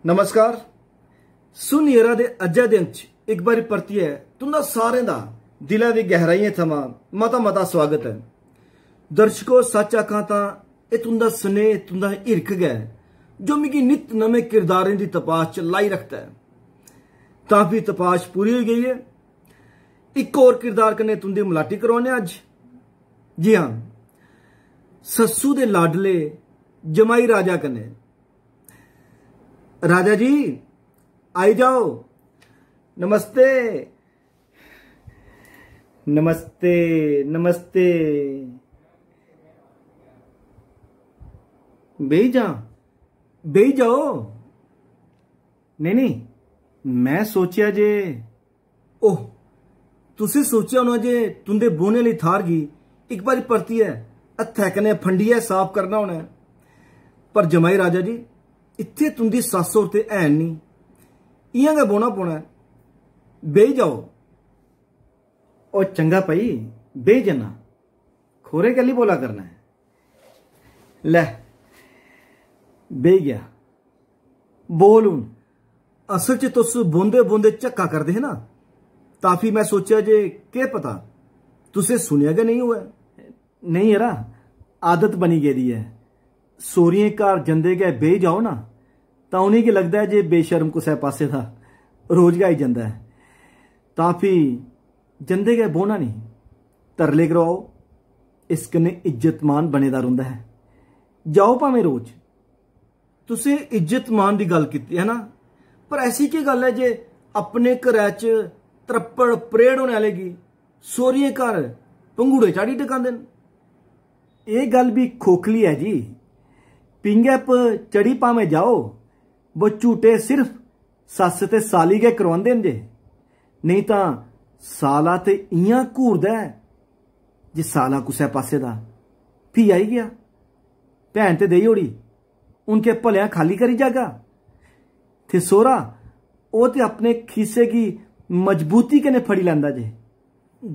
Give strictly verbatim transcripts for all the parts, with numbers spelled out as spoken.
नमस्कार। सुन यरा दे अज्जै दिन च इक बारी परतियै तुं'दा सारें दा दिलै दी गैहराइयें थमां मता मता स्वागत ऐ। दर्शको, सच आखां तां एह् तुं'दा स्नेह, तुं'दा हिरख गै ऐ जो मिगी नित नमें किरदारें दी तपाश च लाई रखदा ऐ। तां फ्ही तपाश पूरी होई गेई ऐ। इक होर किरदार कन्नै तुं'दी मलाटी करोआने अज्ज। जी हां, सस्सू दे लाडले जमाई राजा कन्नै। राजा जी, आई जाओ। नमस्ते, नमस्ते, नमस्ते। बेही जा, बेही जाओ। नहीं, नहीं, मैं सोचेआ जे ओह, तुसें सोचेआ होना जे तुं'दे बौह्ने आह्ली थाह्र गी इक बारी परतियै हत्थै कन्नै फंडियै साफ करना होना ऐ। पर जमाई राजा जी, इत्थै तुं'दी सस्स होर ते हैन निं। इ'यां गै बौह्ना पौना ऐ। बेही जाओ। ओह् चंगा भाई, बेही जन्ना। खोरे कैल्ली बोला करना ऐ? लै, बेही गेआ। बोल हून। असल च तुस बौंह्दे बौंह्दे झक्का करदे हे ना, तां फ्ही मैं सोचेआ जे केह् पता तुसें सुनेआ गै नेईं होऐ। नेईं यरा, आदत बनी गेदी ऐ। सौह्रियें घर जंदे गै बेही जाओ ना, तां उ'नेंगी लगदा ऐ जे बेशर्म कुसै पास्से दा रोज गै आई जंदा ऐ। तां फ्ही जंदे गै बौह्ना नेईं, तरले करोआओ। इस कन्नै इज्जत मान बने दा रौंह्दा ऐ। जाओ भामें रोज। तुसें इज्जत मान दी गल्ल कीती है ना, पर ऐसी केह् गल्ल ऐ जे अपने घरै च त्रप्पड़ परेड होने आह्ले गी सौह्रियें घर पंघूड़े चाढ़ी टकांदे न? एह् गल्ल बी खोखली ऐ जी। पींगे पर चढ़ी भामें जाओ, बो झूटे सिर्फ सस्स ते साली गै करोआंदे न जे, नेईं तां साला ते इ'यां घूरदा ऐ जे साला कुसै पास्से दा। फ्ही आई गेआ, भैन ते देई ओड़ी, हून केह् भलेआं खाल्ली करी जागा? ते सौह्रा, ओह् ते अपने खीसे गी मजबूती कन्नै फड़ी लैंदा जे।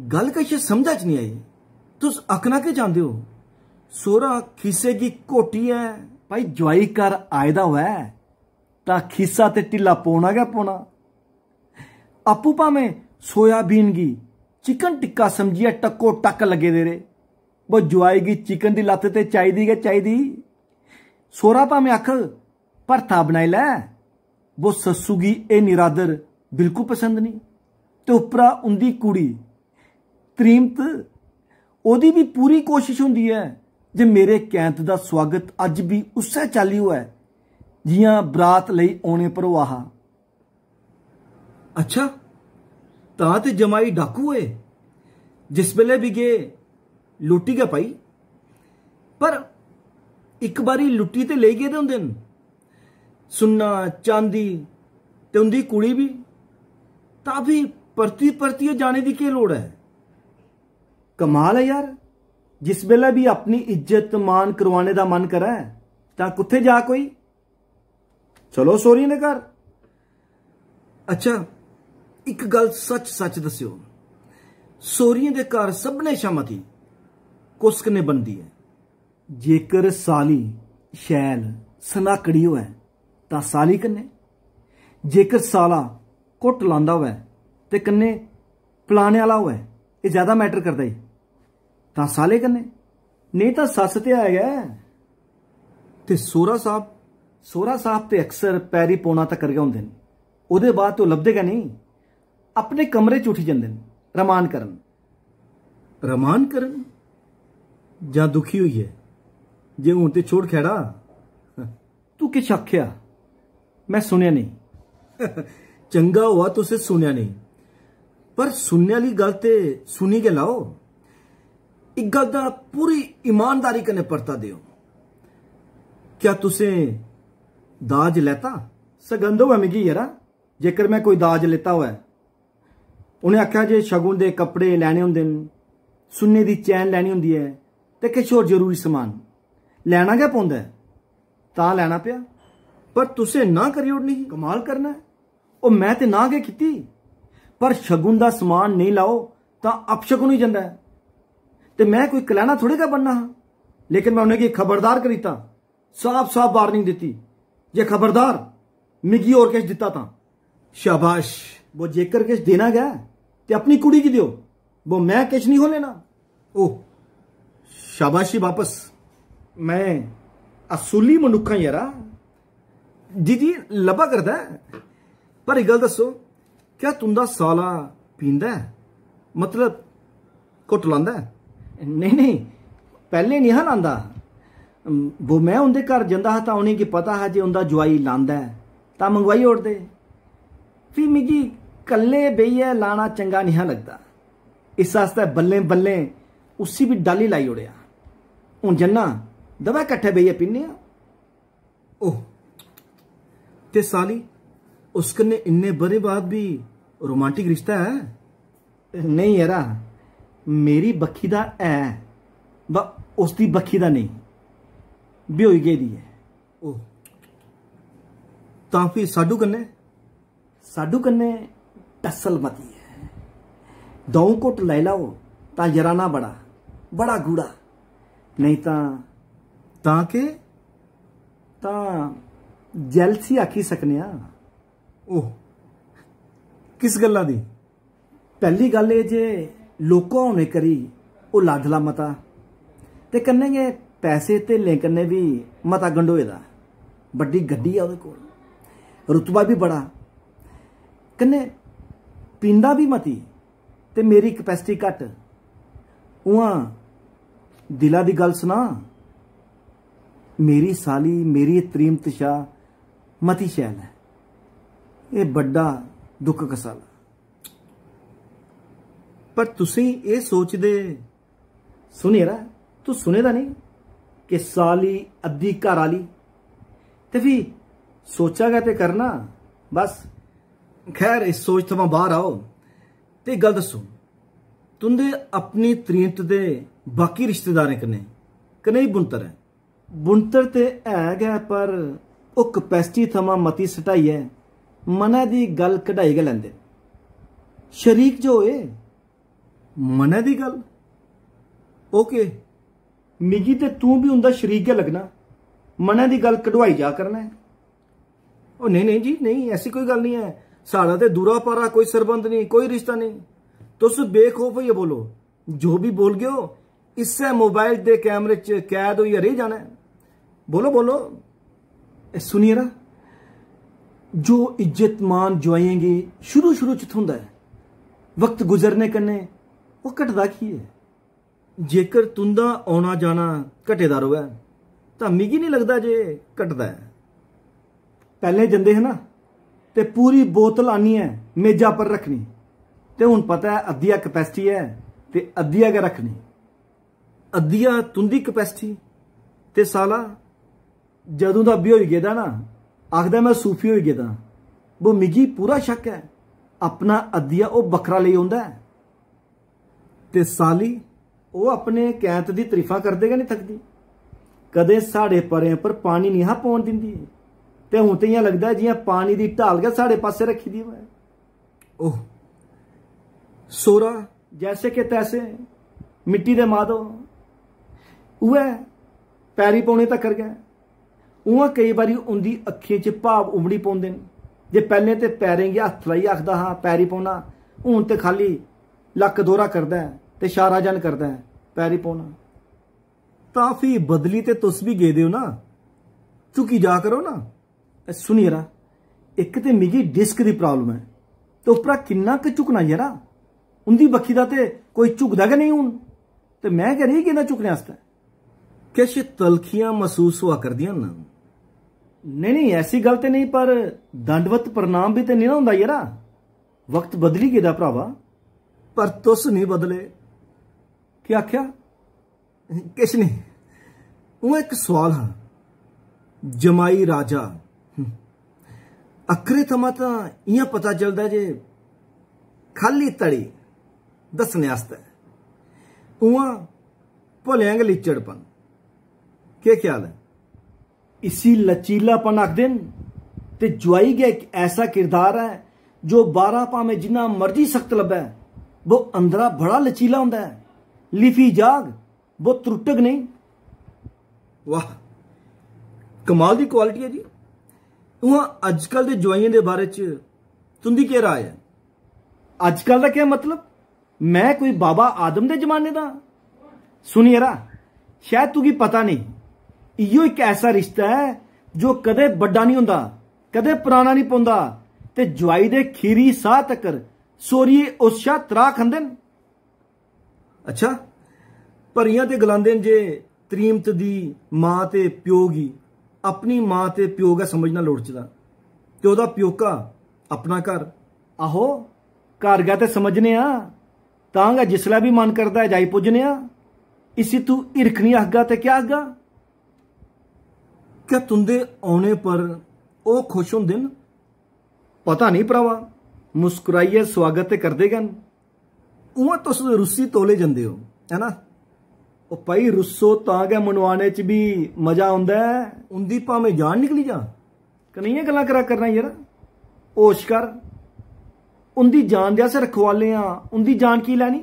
गल्ल किश समझा च निं आई। तुस आखना केह् चांह्दे ओ? सौह्रा खीसे गी घोटियै। भाई, जुआई घर आए दा होऐ तां खीसा ते ढिल्ला पौना गै पौना। आपूं भामें सोयाबीन गी चिकन टिक्का समझियै टक्को टक लग्गे दे रेह्, बो जुआई गी चिकन दी लत्त ते चाहिदी गै चाहिदी। सौह्रा भामें आखग, भरथा बनाई लै, बो सस्सू गी एह् निरादर बिल्कुल पसंद निं। ते उप्परा उं'दी कुड़ी त्रीमत, ओह्दी बी पूरी कोशश होंदी ऐ जे मेरे कैंत दा सुआगत अज्ज बी उस्सै चाल्ली होऐ जि'यां बरात लेई औने पर होआ हा। अच्छा, तां ते जमाई डाकू होए, जिस बेल्लै बी गे लुट्टी गै पाई। पर इक बारी लुट्टी ते लेई गेदे होंदे न, सुन्ना, चांदी ते उं'दी कुड़ी बी, तां फ्ही परती परतियै जाने दी केह् लोड़ ऐ? कमाल ऐ यार, जिस बेल्लै बी अपनी इज्जत मान करोआने दा मन करै तां कुत्थै जा कोई? चलो सौह्रियें दे घर। अच्छा, इक गल्ल सच सच दस्सेओ, सौह्रियें दे घर सभनें शा मती कुस कन्नै बनदी ऐ? जेकर साली शैल सनाकड़ी होऐ तां साली कन्नै, जेकर साला घुट्ट लांदा होऐ ते कन्नै पलाने आह्ला होऐ, एह् ज्यादा मैटर करदा ई, तां साले कन्नै, नेईं तां सस्स ते है गै। ते सोह्रा साहब? सोह्रा साहब ते अक्सर पैरी पौना तक्कर गै होंदे न, ओह्दे बाद ते ओह् लभदे गै नेईं। अपने कमरे च उठी जंदे न रमान करन। रमान करन? जां दुखी होइयै जे हून ते छोड़ खैड़ा? तू किश आखेआ? मैं सुनेआ नेईं। चंगा होआ तुसें सुनेआ नेईं, पर सुनने आह्ली गल्ल ते सुनी गै लैओ। इक गल्ल दा पूरी ईमानदारी कन्नै परता देओ, क्या तुसें दाज लैता? सगंध होऐ मिगी यरा, जेकर मैं कोई दाज लेता होऐ। उ'नें आखेआ जे शगुन दे कपड़े लैने होंदे न, सुन्ने दी चैन लैनी होंदी ऐ ते किश होर जरूरी समान लैना गै पौंदा ऐ, तां लैना पेआ। पर तुसें ना करी ओड़नी ही। कमाल करना ऐ, ओह् मैं ते ना गै कीती। पर शगुन दा समान नेईं लाओ तां अपशगुन होई जंदा ऐ। ते मैं कोई कलैना थोड़े गै बनना हा, लेकिन मैं उ'नेंगी खबरदार करी दित्ता, साफ साफ वार्निंग दित्ती जे खबरदार, मिगी होर किश दित्ता तां। शाबाश। वो जेकर किश देना गै ते अपनी कुड़ी गी देओ। वो मैं किश नहीं हो लेना। ओ, शाबाशी वापस। मैं असूली मनुक्ख आं यरा। जी जी, लब्भा करदा ऐ। पर इक गल्ल दस्सो, क्या तुंदा साला पींदा ऐ? मतलब, घुट्ट लांदा ऐ? नेईं नेईं, पैह्लें नेईं हा लांदा। वो मैं उंदे घर जंदा हा तां उ'नेंगी पता हा जे उंदा जुआई लांदा ऐ, तां मंगवाई ओड़दे। फ्ही मिगी कल्ले बेहियै लाना चंगा नेईं हा लगदा। इस आस्तै बल्लें बल्लें उसी बी डाली लाई ओड़ेआ। हून जन्ना, दवै कट्ठे बेहियै पीन्ने आं। ओह, ते साली, उस कन्नै इन्ने ब'रें बाद बी रोमांटिक रिश्ता ऐ? नेईं यरा, मेरी बक्खी दा ऐ, ब उसदी बक्खी दा नेईं। ब्योई गेदी ऐ। ओह, तां फ्ही साडू कन्नै? साडू कन्नै टस्सल मती ऐ। द'ऊं घुट्ट लाई लैओ तां यराना बड़ा, बड़ा गूढ़ा। नेईं तां, तां केह्? तां जैलसी आखी सकने आं। ओह, किस गल्ला दी? पैह्ली गल्ल एह् जे लौह्का होने करी ओह् लाडला मता, ते कन्नै गै पैसे धेलें कन्नै बी मता गंढोए दा। बड्डी गड्डी ऐ ओह्दे कोल, रुतबा बी बड़ा, कन्नै पींदा बी मती, ते मेरी capacity घट्ट। उ'आं दिला दी गल्ल सनां, मेरी साली मेरी त्रीमत शा मती शैल ऐ। एह् बड्डा दुख कसाला। पर तुसें एह् सोचदे, सुन यरा, तू सुने दा नेईं कि साली अद्धी घर आह्ली? ते फ्ही सोचा गै ते करना। बस, खैर, इस सोच थमां बाह्र आओ ते गल्ल दस्सो, तुंदे अपनी त्रीमत दे बाकी रिश्तेदारें कन्नै कनेही बुनतर ऐ? बुनतर ते है गै, पर ओह् capacity थमां मती सटाइयै मनै दी गल्ल कढाई गै लैंदे। शरीक जो होए। मनै दी गल्ल? ओह् केह्? मिगी ते तूं बी उं'दा शरीक गै लग्गना। मनै दी गल्ल कढोआई जा करना ऐ। ओ नेईं, नेईं जी, नेईं, ऐसी कोई गल्ल निं ऐ। साढ़ा ते दूरा पारा कोई सरबंध नेईं, कोई रिश्ता नेईं। तुस बेखौफ होइयै बोलो, जो बी बोलगे ओ, इस्सै मोबाइल दे कैमरे च कैद होइयै रेही जाना ऐ। बोलो, बोलो। ए, सुनिए ना, जो इज्जत मान जुआइयें गी शुरू-शुरू च थ्होंदा ऐ, वक्त गुजरने कन्नै ओह् घटदा की ऐ? जेकर तुं'दा औना जाना घटे दा र'वै, तां मिगी निं लगदा जे घटदा ऐ। पैह्लें जंदे हे ना, ते पूरी बोतल आनियै मेजा पर रक्खनी, ते हून पता ऐ अद्धिया capacity ऐ ते अद्धिया गै रक्खनी। अद्धिया तुं'दी capacity, ते साला, जदूं दा ब्योई गेदा ना, आखदा में सूफी होई गेदा। वो मिगी पूरा शक ऐ, अपना अद्धिया ओह् बक्खरा लेई औंदा ऐ। ते साली, ओह् अपने कैंत दी तरीफां करदे गै निं थकदी। कदें साढ़े परें पर पानी निं हा पौन दिंदी, ते हून ते इ'यां लगदा ऐ जि'यां पानी दी ढाल गै साढ़े पासै रक्खी दी होऐ। ओह, सोरा, जैसे के तैसे, मिट्टी दे माधो, उ'ऐ पैरी पौने तकर गै। उ'आं केई बारी उं'दी अक्खियें च भाव उमड़ी पौंदे न जे पैह्लें ते पैरें गी हत्थ लाइयै आखदा हा, "पैरी पौना", हून ते खाल्ली लक्क दोह्रा करदा ऐ ते शारा जन करदा ऐ, "पैरी पौना।" तां फ्ही बदली ते तुस बी गेदे ओ ना, झुकी जा करो ना। ए, सुन यरा, इक ते मिगी डिस्क दी problem ऐ, ते उप्परा किन्ना क झुकना यरा, उं'दी बक्खी दा ते कोई झुकदा गै नेईं हून, ते में गै रेही गेदा झुकने आस्तै। किश तलखियां मसूस होआ करदियां न। नेईं, नेईं, ऐसी गल्ल ते नेईं, पर दंडवत प्रणाम बी ते नेईं ना होंदा यरा। वक्त बदली गेदा भ्रावा। पर तुस नेईं बदले। केह् आखेआ? किश नेईं। उ'आं इक सोआल हा। जमाई राजा। अक्खरें थमां तां इ'यां पता चलदा जे खाल्ली तड़ी दस्सने आस्तै। उ'आं भलेआं गै लिच्चड़पन। केह् ख्याल ऐ? इसी लचीलापन आखदे न। ते जुआई गै इक ऐसा किरदार ऐ जो बाह्रा भामें जिन्ना मर्जी सख्त लब्भै, वो अंदरा बड़ा लचीला होंदा ऐ। लिफी जाग, वो त्रुट्टग नेईं। वाह, कमाल दी क्वालिटी ऐ जी। उ'आं अजकल दे जुआइयें दे बारे च तुं'दी केह् राय ऐ? अजकल दा केह् मतलब? मैं कोई बाबा आदम दे जमाने दा? सुन यरा, शायद तुगी पता नेईं, इयो इक ऐसा रिश्ता ऐ जो कदें बड्डा निं होंदा, कदें पराना निं पौंदा, ते जुआई दे खीरी साह तकर सोरिये उस शा त्राह खंदे न। अच्छा, पर इ'यां ते गलांदे न जे त्रीमत दी मां ते प्यो गी अपनी मां ते प्यो गै समझना लोड़चदा, ते ओह्दा प्योका अपना घर। आहो, घर गै ते समझने आं, तां गै जिसलै बी मन करदा ऐ जाई पुज्जने आं। इसी तू हिरख निं आखगा ते क्या आखगा? क्या तुं'दे औने पर ओह् खुश होंदे न? पता नेईं भ्रावा, मुस्कुराइयै सुआगत ते करदे गै न। उ'आं तुस रुस्सी तौले जंदे ओ, है ना? ओ भाई, रुस्सो तां गै मनोआने च बी मजा औंदा ऐ। उं'दी भामें जान निकली जा, कनेहियां गल्लां करा करना यरा? होश कर। उं'दी जान दे अस रखवाले आं, उं'दी जान की लैनी?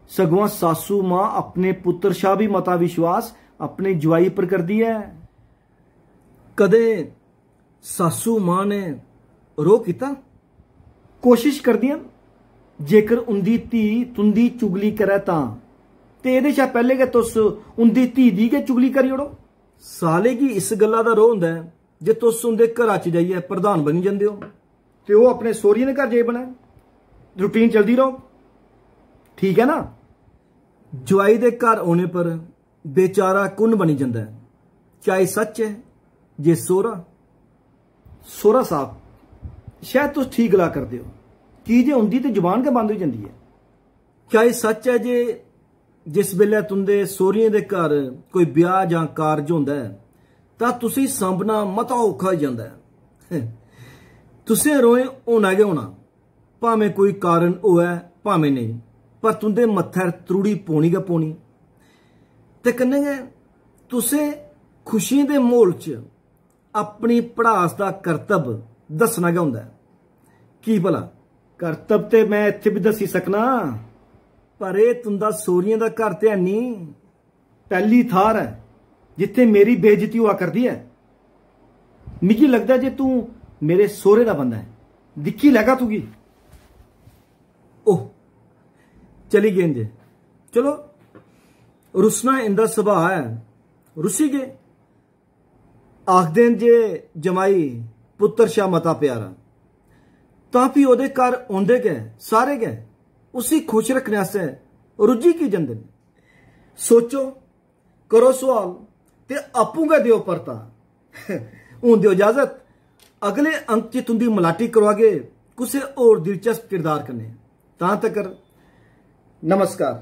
सगुआं सासू मां अपने पुत्तर शा बी मता विश्वास अपने जुआई पर करदी ऐ। कदें सासू मां ने रोह् कीता? कोशिश करदियां न, जेकर उं'दी धी तुं'दी चुगली करै तां, ते एह्दे शा पैह्ले गै तुस उं'दी धी दी गै चुगली करी ओड़ो। साले गी इस गल्ला दा रोह् होंदा ऐ जे तुस उं'दे घरा च जाइयै प्रधान बनी जंदे ओ ते ओह् अपने सौह्रियें दे घर जाई बनै। रूटीन चलदी रौह्ग, ठीक ऐ ना? जुआई दे घर औने पर बेचारा कु'न बनी जंदा ऐ? क्या एह् सच्च ऐ जे सौह्रा, सौह्रा साहब, शायद तुस ठीक गला करदे ओ, की जे उं'दी ते जुबान गै बंद होई जंदी ऐ। क्या एह् सच्च ऐ जे जिस बेल्लै तुं'दे सौह्रियें दे घर कोई ब्याह् जां कारज होंदा ऐ, तां तुसें सांभना मता औखा होई जंदा ऐ? तुसें रोहें होना गै होना, भामें कोई कारण होऐ, भामें नेईं, पर तुं'दे मत्थै त्रुड़ी पौनी गै पौनी। ते कन्नै गै तुसें खुशियें दे म्हौल च अपनी भड़ास दा करतब दस्सना गै होंदा ऐ। की भला? करतब ते मैं इत्थै बी दस्सी सकना, पर एह् तुं'दा सौह्रियें दा घर ते हैनी। पैह्ली थाह्र ऐ जित्थै मेरी बेइज्जती होआ करदी ऐ। मिगी लगदा जे तूं मेरे सौह्रे दा बंदा ऐ। दिक्खी लैगा तुगी। ओह, चली गे न जे। चलो, रुस्सना इं'दा सुभाऽ ऐ, रुस्सी गे। आखदे न जे जमाई पुत्तर शा मता प्यारा, तां फ्ही ओह्दे घर औंदे गै सारे गै उसी खुश रक्खने आस्तै रुज्झी की जंदे न? सोचो, करो सोआल ते आपूं गै देओ परता। हून देओ इजाजत, अगले अंक च तुं'दी मलाटी करोआगे कुसै होर दिलचस्प किरदार कन्नै। तां तकर नमस्कार।